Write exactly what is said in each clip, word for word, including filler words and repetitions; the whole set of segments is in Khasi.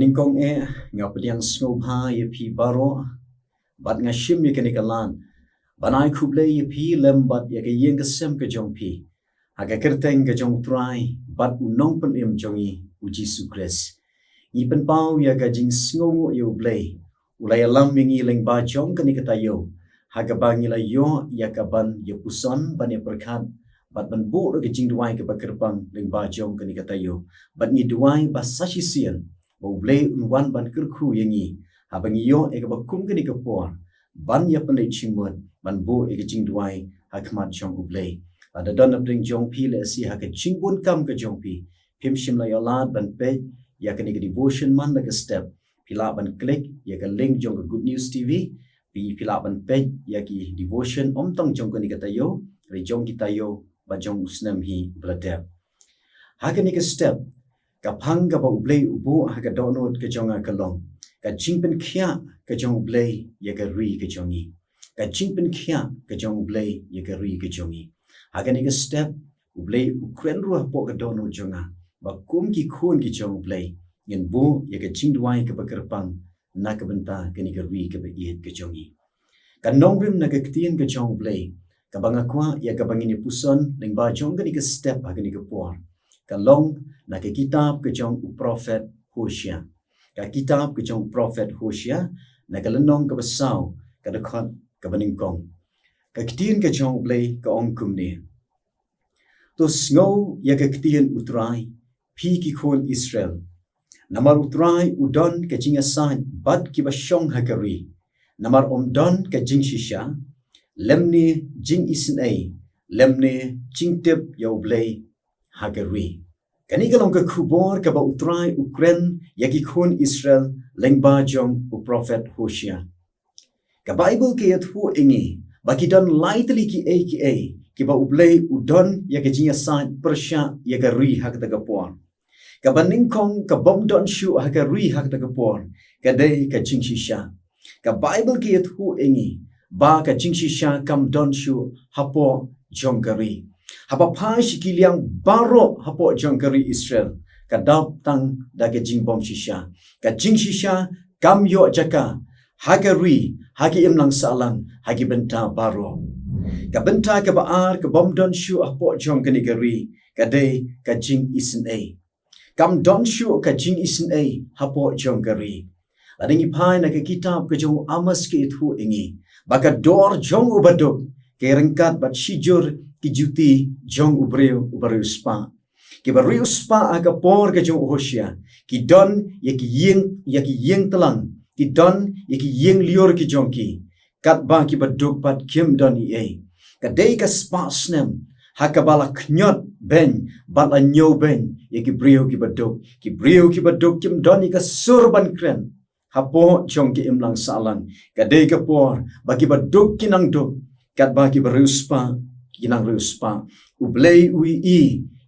Nyngkong eh, nga pdiang sngewbha ïa phi baroh, bad nga shim ïa kane ka lad ban ai khublei ïa phi lem bad ïa ka ïing ka sem ka jong phi, ha ka kyrteng ka jong U Trai bad U Nongpynim jong ngi, U Jisu Khrist. Ngi pynpaw ïa ka jingsngewnguh ïa U Blei, u la ïalam ïa ngi lyngba jong kane ka taïew, ha kaba ngi la ïoh ïa ka ban ïa puson, ban ïa pyrkhat, bad ban buh ïa ka jingduwai kaba kyrpang lyngba jong kane ka taïew. Bad ngi duwai ba sa shisien ba U Blei un wan ban kyrkhu ïa ngi, haba ngi ïoh ïa kaba kum kane ka por ban ïa pynleit jingmut, ban buh ïa ka jingduwai ha khmat jong U Blei. Lada don napdeng jong phi, lehse ha ka jingbun kam ka jong phi, phim shym la ïoh lad ban peit ïa kane ka devotion man la ka step, phi lah ban klik ïa ka link jong ka Good News T V, phi, phi lah ban peit ïa ki devotion ym tang jong kane ka taïew, hynrei jong ki taïew bad jong u snem hi uba la dep. Ha kane ka step, ka phang kaba U Blei u buh ha ka dohnud ka jong nga ka long ka jingpynkhiah ka jong U Blei ïa ka ri ka jong ngi. Ka jingpynkhiah ka jong U Blei ïa ka ri ka jong ngi. Ha kane ka step, U Blei u kren ruh hapoh ka dohnud jong nga ba kum ki khun ki jong U Blei, ngin buh ïa ka jingduwai kaba kyrpang na ka bynta kane ka ri kaba ïeit ka jong ngi. Ka nongrim na ka ktien ka jong U Blei kaba nga kwah ïa kaba ngin ïa puson lyngba jong kane ka step ha kane ka por, ka long na ka kitab ka jong u prophet Hosea. Ka kitab ka jong u prophet Hosea, na ka lynnong kaba saw, ka dkhot kaba nyngkong. Ka ktien ka jong U Blei ka ong kumne: To sngew ïa ka ktien U Trai, phi ki khun Israel. Namar U Trai u don ka jingïasaid bad kiba shong ha ka ri. Namar ym don ka jingshisha, lymne jingisynei, lymne jingtip ïa U Blei ha ka ri. Kane ka long ka khubor kaba U Trai u kren ïa ki khun Israel lyngba jong u prophet Hosea. Ka Baibl ka ïathuh ïa ngi ba ki don lai tylli kiei kiei kiba U Blei u don ïa ka jingïasaid pyrshah ïa ka ri ha kata ka por. Kaba nyngkong ka bym don shuh ha ka ri ha kata ka por, ka dei ka jingshisha. Ka Baibl ka ïathuh ïa ngi ba ka jingshisha kam don shuh hapoh jong ka ri. Haba phai sha ki liang baroh hapoh jong ka ri Israel, ka dap tang da ka jingbym shisha. Ka jingshisha kam ïoh jaka ha ka ri, ha ki imlang sahlang, ha ki bynta baroh. Ka bynta kaba ar ka bym don shuh hapoh jong kane ka ri, ka dei ka jingisynei. Kam don shuh ka jingisynei hapoh jong ka ri. Lada ngi phai na ka kitab ka jong u Amos ka ïathuh ïa ngi ba ka dor jong u baduk ka ryngkat bad shijur ki juti jong u briew uba riewspah. Kiba riewspah ha ka por ka jong u Hosea ki don ïa ki ïing, ïa ki ïing tlang, ki don ïa ki ïing lyiur ki jong ki. Katba kiba duk pat kim don ei ei. Ka dei ka spah snem ha kaba la khñiot beiñ bad la ñiew beiñ ïa ki briew kiba duk. Ki briew kiba duk kim don ïa ka sur ban kren hapoh jong ki imlang sahlang. Ka dei ka por ba kiba duk ki nang duk, katba kiba riewspah ki nang riewspah. U Blei u ïohi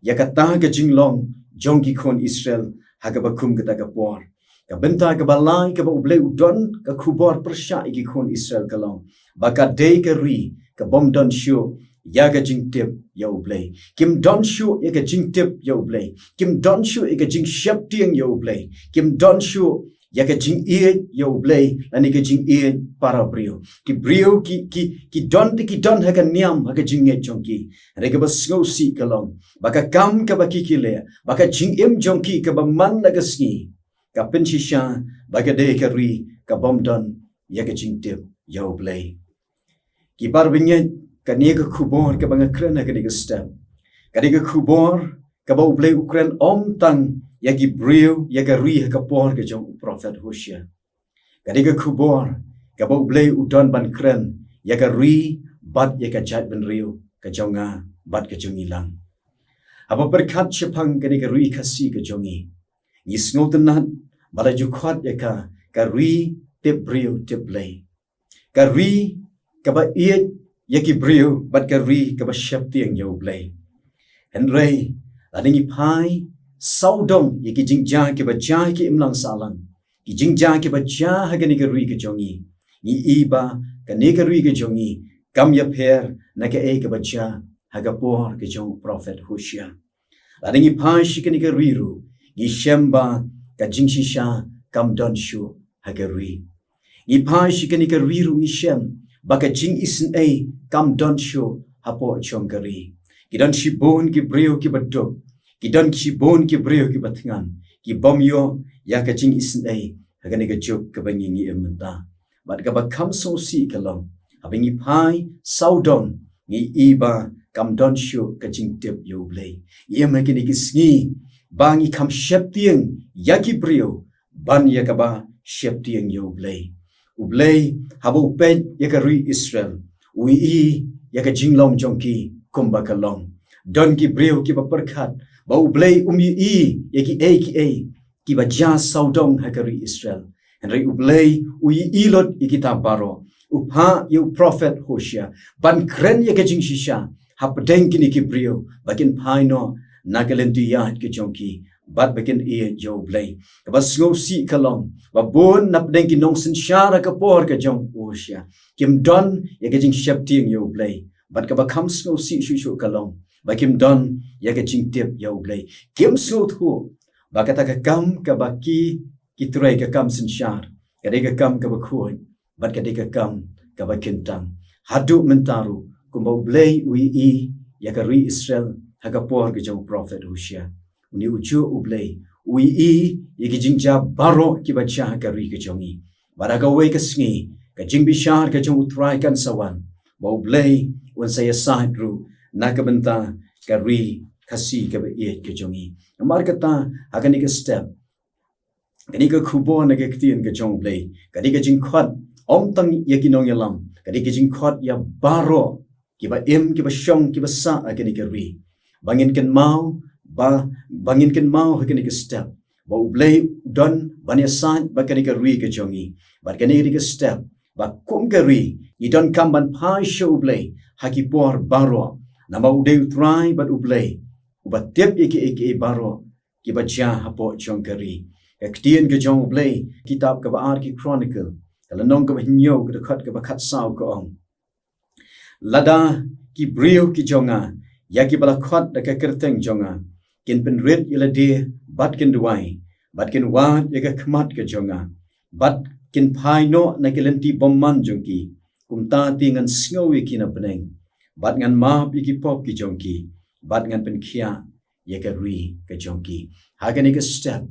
ïa kata ka jinglong jong ki khun Israel ha kaba kum kata ka por. Ka bynta kaba lai kaba U Blei u don ka khubor pyrshah ïa ki khun Israel ka long ba ka dei ka ri ka bym don shuh ïa ka jingtip ïa U Blei. Kim don shuh ïa ka jingtip ïa U Blei. Kim don shuh ïa ka jingsheptieng ïa U Blei. Kim don shuh ïa ka jingïeit ïa U Blei lane ka jingïeit para briew. Ki briew ki, ki, ki don te ki don ha ka niam ha ka jingngeit jong ki. Hynrei kaba sngewsih ka long ba ka kam kaba ki ki leh, ba ka jingim jong ki kaba man la ka sngi, ka pynshisha ba ka dei ka ri ka bym don ïa ka jingtip ïa U Blei. Ki para bangeit, kane ka khubor kaba nga kren ha kane ka step, ka dei ka khubor kaba U Blei u kren ym tang ïa ki briew, ïa ka ri ha ka por ka jong u prophet Hosea. Ka dei ka khubor kaba U Blei u don ban kren ïa ka ri bad ïa ka jaitbynriew ka jong nga bad ka jong ngi lang. Haba pyrkhat shaphang kane ka ri Khasi ka jong ngi, ngi sngewtynnat ba la ju khot ïa ka ka ri tip briew tip Blei. Ka ri kaba ïeit ïa ki briew bad ka ri kaba sheptieng ïa U Blei. Hynrei lada ngi phai sawdong ïa ki jingjia kiba jia ha ki imlang sahlang, ki jingjia kiba jia ha kane ka ri ka jong ngi, ngi i ba kane ka ri ka jong ngi kam ïapher na kaei kaba jia ha ka por ka jong u prophet Hosea. Lada ngi phai sha kane ka ri ruh, ngi shem ba ka jingshisha kam don shuh ha ka ri. Ngi phai sha kane ka ri ruh ngi shem ba ka jingisynei kam don shuh hapoh jong ka ri. Ki don shibun ki briew kiba duk, ki don shibun ki briew kiba thngan, ki bym ïoh ïa ka jingisynei ha kane ka juk kaba ngi ngi im mynta. Bad kaba kham sngewsih ka long haba ngi phai sawdong ngi i ba kam don shuh ka jingtip ïa U Blei. Ngi im ha kine ki sngi ba ngi kham sheptieng ïa ki briew ban ïa kaba sheptieng ïa U Blei. U Blei haba u peit ïa ka ri Israel, u i ïa ka jinglong jong ki kumba ka long. Don ki briew kiba pyrkhat ba U Blei um i ïa kiei kiei kiba jia sawdong ha ka ri Israel. Hynrei U Blei u i lut ïa kita baroh. U phah ïa u prophet Hosea ban kren ïa ka jingshisha hapdeng kine ki briew ba kin phai noh na ka lynti ïaid ka jong ki bad ba kin ïeit ïa U Blei. Kaba sngewsih ka long ba bun napdeng ki nongsynshar ha ka por ka jong u Hosea kim don ïa ka jingsheptieng ïa U Blei. Bad kaba kham sngewsih shuh shuh ka long ba kim don ïa ka jingtip ïa U Blei. Kim sngewthuh ba kata ka kam kaba ki, ki trei, ka kam synshar, ka dei ka kam kaba khuid bad ka dei ka kam kaba kyntang. Haduh mynta ruh kumba U Blei u i ïa ka ri Israel ha ka por ka jong u prophet Hosea, une u juh U Blei u i ïa ki jingjia baroh kiba jia ha ka ri ka jong ngi. Bad ha kawei ka sngi ka jingbishar ka jong U Trai kan sa wan ba U Blei un sa ïasaid ruh na ka bynta ka ri Khasi kaba ïeit ka jong ngi. Namar kata ha kane ka step, kane ka khubor na ka ktien ka jong U Blei ka dei ka jingkhot ym tang ïa ki nongïalam, ka dei ka jingkhot ïa baroh kiba im, kiba shong, kiba sah ha kane ka ri. Ba ngin kynmaw, ba, ba ngin kynmaw ha kane ka step ba U Blei u don ban ïasaid bad kane ka ri ka jong ngi. Bad kane ka dei ka step ba kum ka ri ngi donkam ban phai sha U Blei ha ki por baroh. Namar u dei U Trai bad U Blei uba tip ïa kiei kiei baroh kiba jia hapoh jong ka ri. Ka ktien ka jong U Blei, kitab kaba ar ki Chronicle, ka lynnong kaba hynñiew, ka dkhot kaba khatsaw ka ong: Lada ki briew ki jong nga, ïa kiba la khot da ka kyrteng jong nga, kin pynrit ïa lade bad kin duwai bad kin wad ïa ka khmat ka jong nga bad kin phai noh na ki lynti bymman jong ki, kumta te ngan sngew ïa ki na bneng bad ngan map ïa ki pop ki jong ki bad ngan pynkhiah ïa ka ri ka jong ki. Ha kane ka step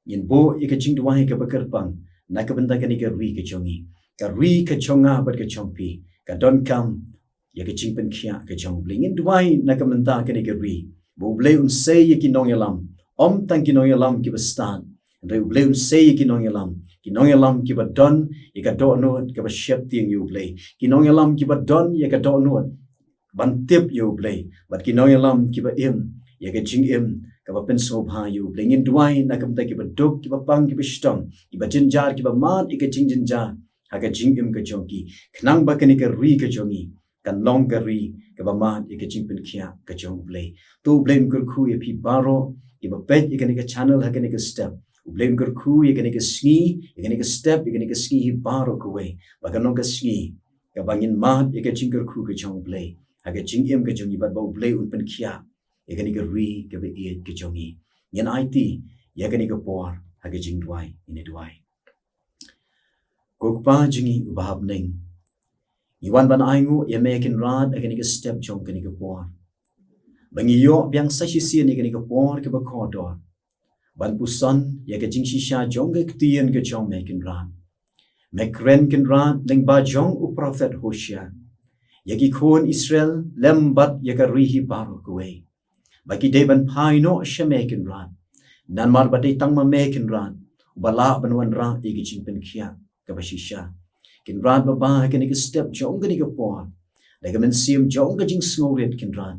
ngin buh ïa ka jingduwai kaba kyrpang na ka bynta kane ka ri ka jong ngi. Ka ri ka jong nga bad ka jong phi ka donkam ïa ka jingpynkhiah ka jong U Blei. Ngin duwai na ka bynta kane ka ri ba U Blei un sei ïa ki nongïalam, ym tang ki nongïalam kiba stad, hynrei U Blei un sei ïa ki nongïalam, ki nongïalam kiba don ïa ka dohnud kaba sheptieng ïa U Blei, ki nongïalam kiba don ïa ka dohnud ban tip ïa U Blei, bad ki nongïalam kiba im ïa ka jingim kaba pynsngewbha ïa U Blei. Ngin duwai na ka bynta kiba duk, kiba pang, kiba shitom, kiba jynjar, kiba mad ïa ka jingjynjar ha ka jingim ka jong ki, khnang ba kane ka ri ka jong ngi kan long ka ri kaba mad ïa ka jingpynkhiah ka jong U Blei. To U Blei un kyrkhu ïa phi baroh kiba peit ïa kane ka channel ha kane ka step. U Blei un kyrkhu ïa kane ka sngi, ïa kane ka step, ïa kane ka sngi hi baroh kawei ba kan long ka sngi kaba ngin mad ïa ka jingkyrkhu ka jong U Blei ha ka jingim ka jong ngi bad ba U Blei un pynkhiah ïa kane ka ri kaba ïeit ka jong ngi. Ngin aiti ïa kane ka por ha ka jingduwai. Ngin ïa duwai. Ko Kpa jong ngi uba ha bneng, ngi wan ban ainguh ïa Me Kynrad ha kane ka step jong kane ka por, ba ngi ïoh biang sa shisien ïa kane ka por kaba kordor ban puson ïa ka jingshisha jong ka ktien ka jong Me Kynrad. Me kren Kynrad lyngba jong u prophet Hosea ïa ki khun Israel lem bad ïa ka ri hi baroh kawei ba ki dei ban phai noh sha Me Kynrad, namar ba dei tang ma Me Kynrad uba lah ban wanrah ïa ka jingpynkhiah kaba shisha. Kynrad Baba, ha kane ka step jong kane ka por, da ka mynsiem jong ka jingsngewrit Kynrad,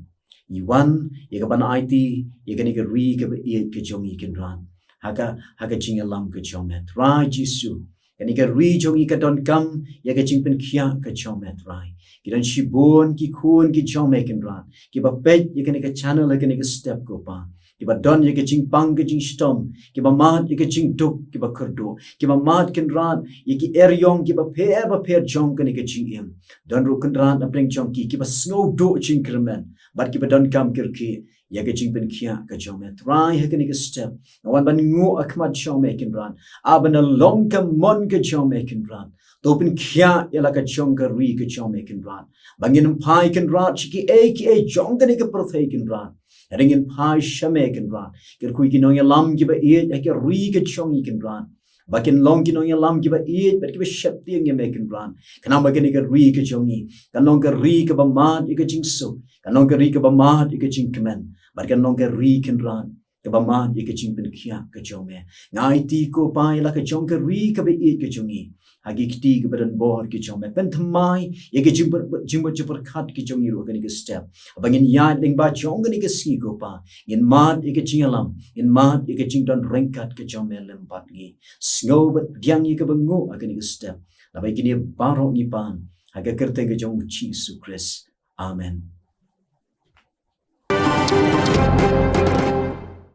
ngi wan ïa ka ban aiti ïa kane ka ri kaba ïeit ka jong ngi Kynrad ha ka, ha ka jingïalam ka jong Me Trai Jisu. Kane ka ri jong ngi ka donkam ïa ka jingpynkhiah ka jong Me Trai. Ki don shibun ki khun ki jong Me Kynrad kiba peit ïa kane ka channel ha kane ka step ko Pa. kiba don ïa ka jingpang ka jingshitom, kiba mad ïa ka jingduk kiba kyrduh, kiba mad Kynrad ïa ki eriong kiba pher ba pher jong kane ka jingim. Don ruh Kynrad na pdeng jong ki kiba sngewduh jingkyrmen bad kiba donkam kyrkieh ïa ka jingpynkhiah ka jong me. Trai, ha kane ka step nga wan ban nguh ha khmat jong me Kynrad, a ba na long ka mon ka jong me Kynrad. To pynkhiah ïa la ka jong ka ri ka jong me Kynrad, ba ngin phai Kynrad sha kiei kiei jong kane ka pyrthei Kynrad. Hynrei ngin phai sha me Kynrad, kyrkhu ïa ki nongïalam kiba ïeit ha ka ri ka jong ngi Kynrad, ba kin long ki nongïalam kiba ïeit bad kiba sheptieng ïa me Kynrad. Khnang ba kane ka ri ka jong ngi kan long ka ri kaba mad ïa ka jingsuk, kan long ka ri kaba mad ïa ka jingkmen, bad kan long ka ri Kynrad kaba mad ïa ka jingpynkhiah ka jong me. Nga aiti ko Pa ïa la ka jong ka ri kaba ïeit ka jong ngi, ha ki kti kiba don bor ki jong me. Pynthymmai ïa ka jingpyr-, jingpyrkhat ki jong ngi ruh ha kane ka step, ba ngin ïaid lyngba jong kane ka sngi ko Pa, ngin mad ïa ka jingïalam, ngin mad ïa ka jingdon ryngkat ka jong me lem bad ngi. Sngew bad pdiang ïa kaba nguh ha kane ka step. Namar kine baroh ngi pan ha ka kyrteng ka jong U Jisu Khrist. Amen.